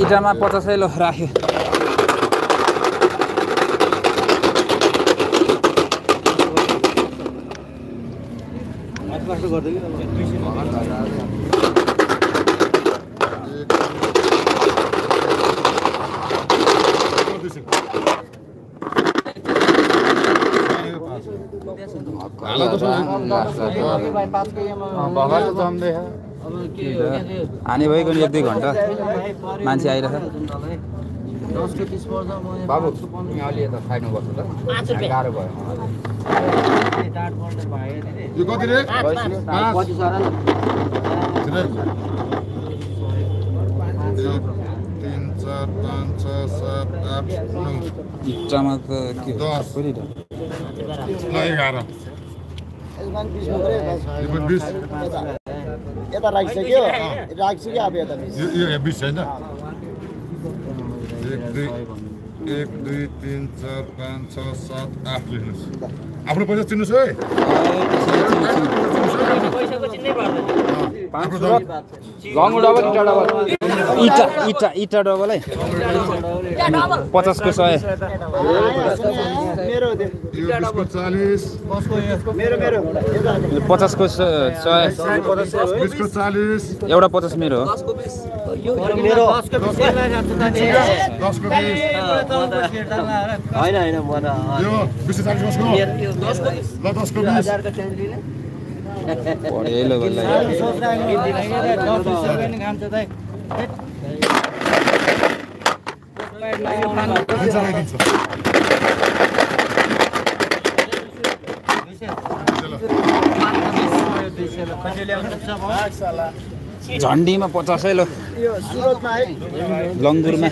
इटामा 50 लो राख्यो आने भएको नि 1-2 घण्टा मान्छे आइरछ बाबु अलि यता खाइनु पर्छ त गाह्रो भयो यो कति रे 3 4 5 6 7 8 9 इटामा त के 10 पुरै त ल 11 यता राखिसक्यो अब यता यो 20 छैन 1 2 3 4 5 6 7 8 लेख्नुस् आफ्नो पैसा चिन्नुस् है पैसाको चिन्नै पर्दैन गङ्गु डबल इटा डबल है 50 को 100 मेरो यो 20 को 40 मेरो 50 को 100 20 को 40 एउटा 50 मेरो हो 10 को 20 हैन म त यो 20 40 कसको ल 10 को 20 पढेलो बल्ल झन्डीमा 50 लो यो सुरतमा है लङ्गुरमा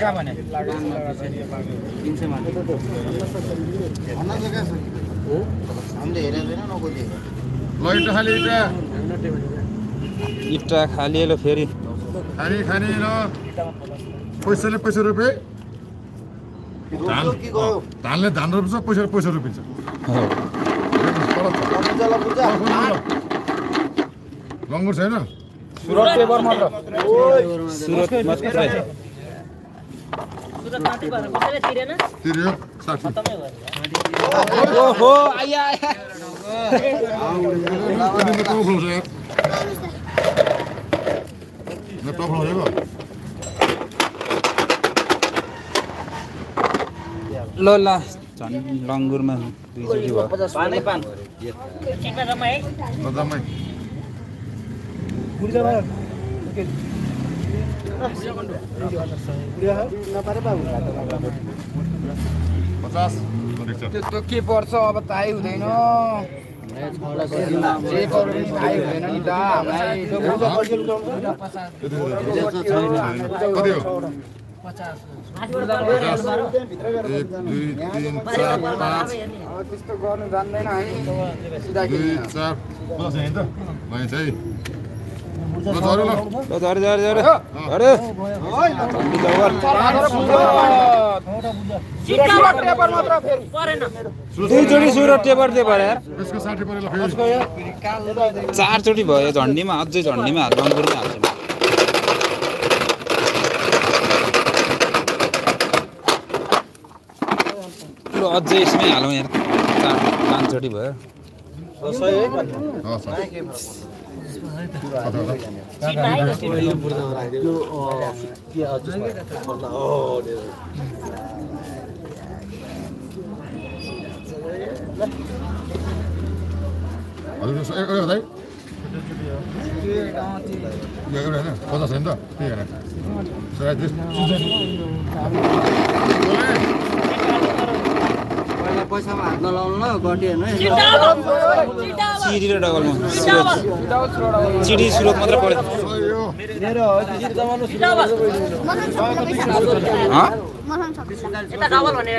हामीले हेरेदैन नकोले ल इटा खाली इटा खालिएलो फेरि खाने ल पैसाले पैसा रुपे धानले धान रोप्छ पैसा रोपिन्छ लङ्गुर छैन सुरत पेपर मात्र सुरत मात्रै सुरत माथि भएर कसैले तिरेन तिर्यो 60 ओहो आया ल ल झन् लङ्गुरमा 2 चोटी भयो चिनमा जम्मा है त्यो के पर्छ अब थाहै हुँदैन जे पर्छ नि थाहै हुँदैन नि त हामीलाई 1 2 3 4 5 त्यस्तो गर्नु जान्दैन हामी सिधा 2 4 बस हैन त भएछ है ल झरे ल झरे अरे सुरत पेपर मात्र फेरि परेन 2 चोटी सुरत टेपर दे भरे यार यसको 60 परेल फेरि 4 चोटी भयो झन्डीमा अझै झन्डीमा हाल लङ्गुरमै हाल्छ ल अझै यसमै हालौँ यार 4-5 चोटी भयो पचास होइन त त्यही होइन पैसामा हात नलाउनु ल गट्यो हैन चिडी र डबलमा चिडी सुरत मात्र पऱ्यो मेरो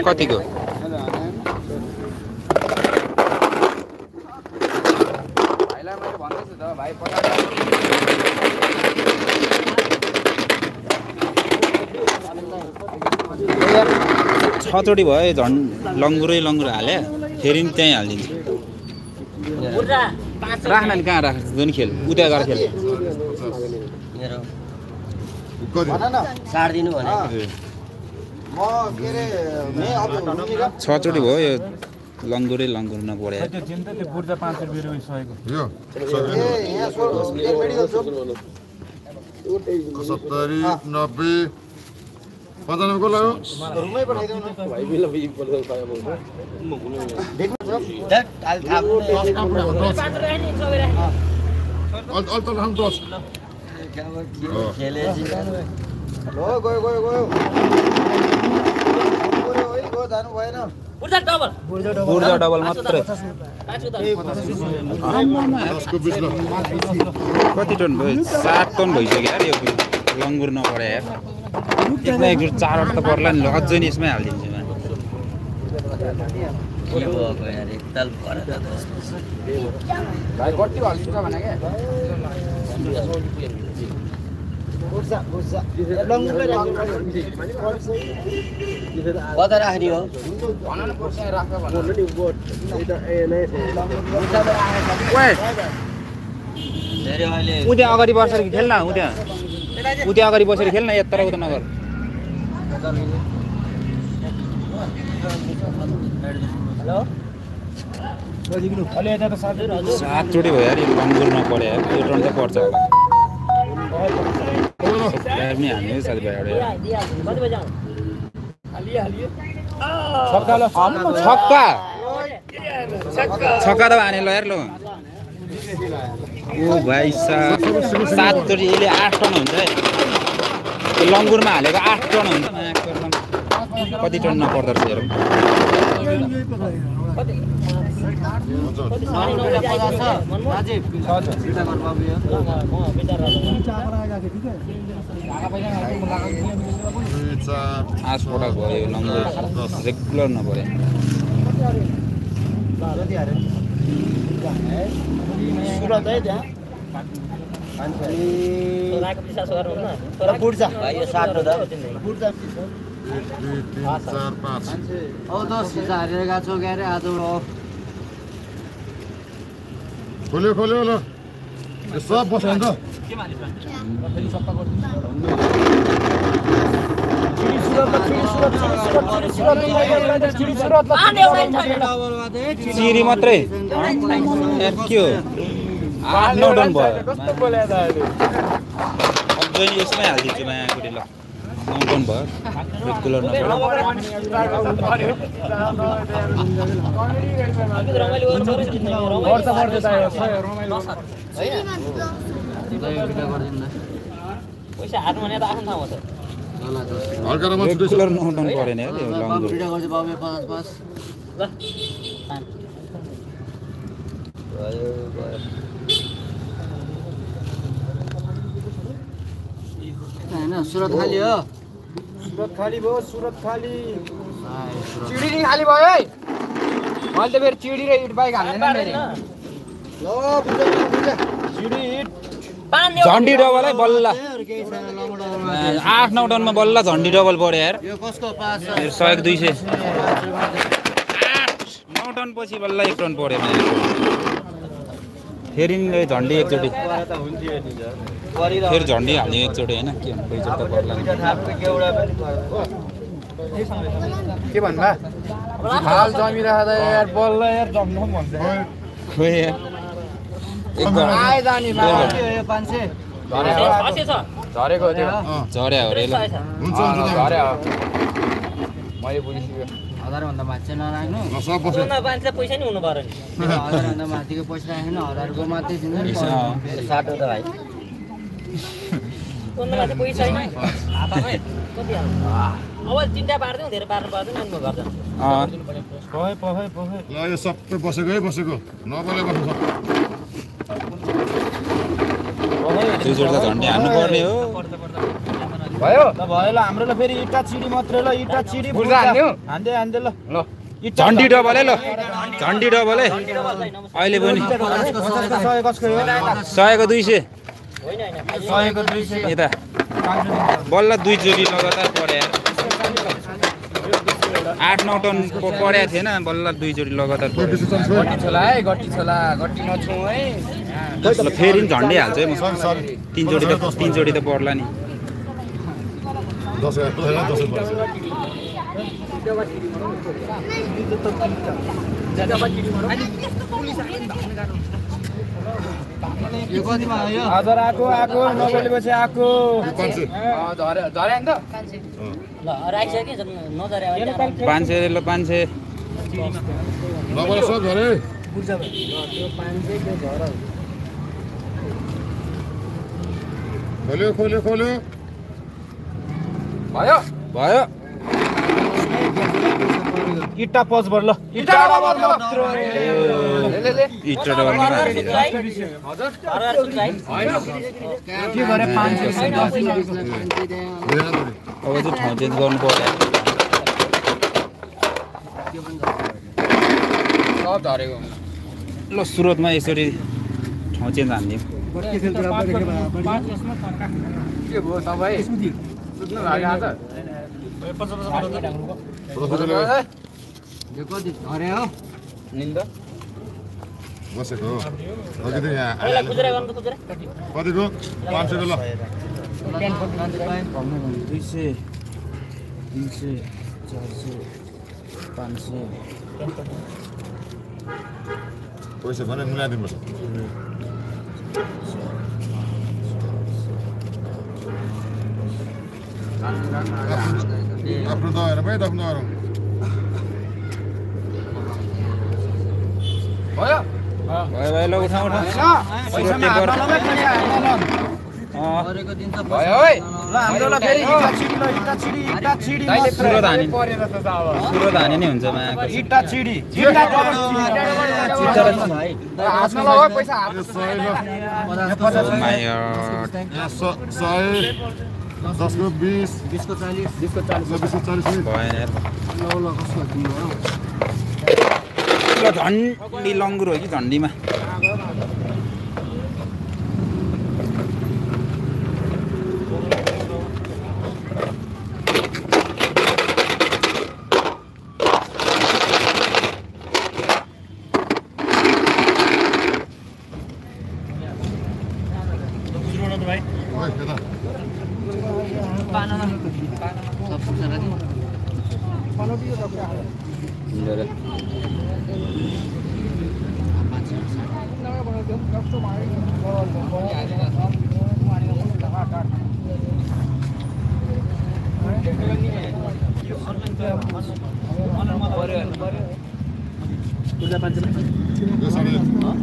कतिको भाइलाई मैले भन्दैछु त भाइ 6 चोटी भयो झन् लङ्गुरै हाले फेरि नि त्यहीँ हालिदिन्छु बुढा 5 राख्न नि कहाँ राख जुन खेल उता गएर खेल मेरो कति भन न साड दिनु भने म के अरे मे अब हुनु र 6 चोटि भयो यो लङ्गुरै लङ्गुर नपऱ्यो यो ए यहाँ मेडिकल शप 70 90 95 को लाग्यो रुममै पठाइदेऊ न देख्नु छ दैट आल थाप 5 राख्ने सबै राख्ने अल त राम दस खेले लो गयो गयो गयो गयो है गयो जानु भएन बुढा डबल ऊर्जा डबल मात्रै 5 10 को 20 ल कति टन भयो 7 टन भइसक्यो यार यो लङ्गुर नपरे यार एकमा एक 4 त पर्ला नि अझै नि यसमै हालिदिन्छु म के भएको यार एकताल परे त भाइ कति हालिन्छ भने के उर्जा उर्जा लङ्गुरले कता राख्ने हो भन न पर्छ राख्छ भने धेरै अहिले उता अगाडि बसेर खेल्न उता अगाडि बसेर खेल्न यत्र उता नगर हेलो अलि यता त 7 चोटि भयो यार यो लङ्गुर नपरे यार यो टन चाहिँ पर्छ होला टाइम नि हाल्ने साथीभाइ एउटा कति बजे आउँ छक्का त हाने ल यार ल ओ भाइ 7 चोटि यसले 8 टन हुन्छ है यो लङ्गुरमा हालेको 8 टन हुन्छ कति टन नपर्दो रहेछ हेरौँ आठवटा भयो यो लङ्गुर रेगुलर नपरे सुरत है त्यहाँ राको विश्वास गर्नु न तर बुढ्छ भाइ यो साट हो त बुढ्छ 1 2 3 4 5 औ 10 हारेर गएको छौ के अरे आज खोल्यो खोल्यो ल यो सब बस्यो नि त चिरी मात्रै यार के हो 8-9 टन भयो अझै नि यसमै हालिदिन्छु म यहाँकोटी ल 9 टन भयो रेगुलर नपरे रमाइलो पैसा हातमा भने त आफ्नो ठाउँमा छ हल्का रमा छुट्दैछ रेगुलर 9 टन परेन यार यो लङ्गुर ल हैन सुरत खाली हो सुरत खाली भयो सुरत खाली चिडी नि खाली भयो है मैले त फेरि चिडी र इट बाइक हाल्दैन मेरो ल बुझ्छ चिडी इट झन्डी डबल है बल्ल 8-9 टनमा बल्ल झन्डी डबल पऱ्यो यार यो कसको पास 100 200 8-9 टन पछि बल्ल 1 टन पऱ्यो फेरि झन्डी एकचोटि फेरि झन्डी हाल्ने एकचोटि होइन के भन्नु दुईचोटि त पर्ला के भन्दा हाल जमिराख्दा यार बल्ल यार जम्नु भन्छ खोइ यार एक आए जाने यो 500 80 छ झरेको थियो झर्या हो रे ल हुन्छ हुन्छ झरे हो मैले बुझिसक्यो 1000 भन्दा माथि नराख्नु ल सब बस्यो सोना बान्छ पैसा नि हुनु पर्यो नि 1000 भन्दा माथिको पैसा राखेन 1000 को मात्रै दिन्छ नि साट हो त भाइ सोना बान्छ पैसा छैन कति हाल्नु अब चिन्ता पार्दैन धेरै पार्नु पर्दैन अनि म घर जान्छु ल यो सबै बसेको है बसेको नबले बस्नु सक्छ दुईचोटि त झन्डी हाल्नु पर्ने हो भयो ल भयो ल हाम्रो ल फेरि इटा चिडी मात्रै ल इटा चिडी बुर्जा हान्दियो हान्दै हान्दै ल ल झन्डी डबल है ल झन्डी डबल है अहिले पनि 100 कसको हो 100 को 200 होइन होइन 100 को 200 यता बल्ल दुईचोटि लगातार पऱ्यो यार 8-9 टन परेको थिएन बल्ल 2 जोडी लगातार पऱ्यो। गट्टी छोला है गट्टी छोला गट्टी नछौँ है ल फेरि झन्डै हाल्छ है म 3 जोडी त पर्ला नि। 10 हजुर आएको आएको नबोलेपछि आएको झरे नि त ल राखिसक्यो कि नजरे 500 ल 500 नबोले सब झरे खोल्यो भयो भयो। इट्टा पच बर ल इट्टा ले इट्टा डबलमा हाल्दियो। के गरे 500 अब चाहिँ ठाउँ चेन्ज गर्नु पर्यो। सब झरेको ल सुरतमा यसरी ठाउँ चेन्ज हान्दियो। के भयो तपाईँ सुत्नु लाग्यो आज निन्द बसेको अघि त यहाँ खुजुरा गर्नु त खुजुरा कतिको 500 ल 200 300 400 500 पैसा भने मिलाइदिनुपर्छ आफ्नो दएर भाइ आफ्नो दएर भयो भयो ल उठा उठा पैसा सुरत भयो है ल हाम्रो ल फेरि इट्टा छिडी सुरत हाने परेर त अब सुरत हाने नै हुन्छ माको। इट्टा छिडी इट्टा हातमा लगाऊ पैसा हात 100 ल माय यहाँ 100 10 को 20 20 को 40 20 को 40 भएन यार। ल झन्डी लङ्गुर हो कि झन्डीमा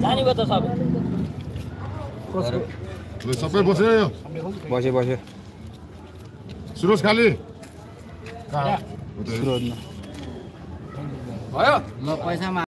जाने भयो त सब सबै बस्यो बस्यो बस्यो सुरज खाली सुरतमा भयो ल पैसामा